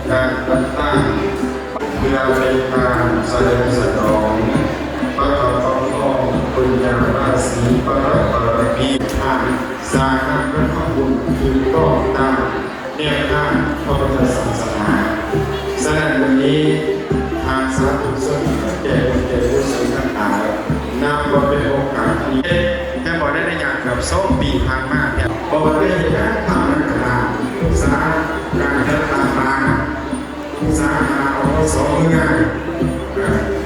ການຈັດຕັ້ງເພື່ອເປັນການສະເຫຼີມສະຫຼອງປະທັບຮອງບຸນຍາລາສີປະດັບບາລະມີ ສາມາດກະທຳບຸນຖືກຕ້ອງຕາມ ແນວທາງພະພຸດທະສາສະໜາ. ສະນັ້ນ ມື້ນີ້ ທ່ານສາທຸຊົນ ແຂກຜູ້ມີເກີດຜູ້ສູງທັງຫຼາຍ ນັບວ່າເປັນໂອກາດທີ່ເຮັດໃຫ້ບໍ່ໄດ້ໃນຍາມເກືອບສອງປີຜ່ານມາແທ້ ບໍ່ວ່າຈະເຮັດງານທາງດ້ານການສຶກສາ ການຈັດຕັ້ງມາ ສາຂາ ອພສ ເມືອງ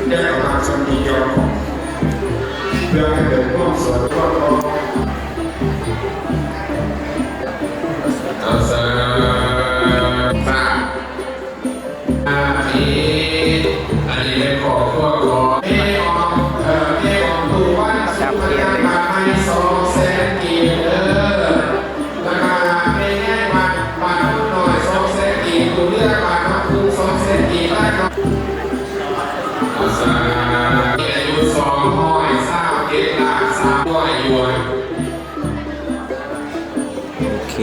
ແລະ ພາກສ່ວນທີ່ກ່ຽວຂ້ອງ ເພື່ອໃຫ້ເກີດຄວາມສອດຄ່ອງ ສາ ສາ ອັນນີ້ເປັນຄອບຄົວຂອງແມ່ອອກ ເອີ ແມ່ອອກ ທຸກວັນສຸກ ມາຈາກບ້ານໃໝ່ ສອງແສນກີບເດີ ແລ້ວກະແມ່ໃຫຍ່ບ້ານ ບ້ານໂນນນ້ອຍ ສອງແສນກີບ ຜູ້ເລືອກບ້ານນ້ຳພຸງ ສອງແສນກີບ ໄດ້ເນາະ ສາ ອາຍຸສອງຮ້ອຍຊາວເຈັດລ້ານສາມຮ້ອຍຢວນ. ໂອເຄ.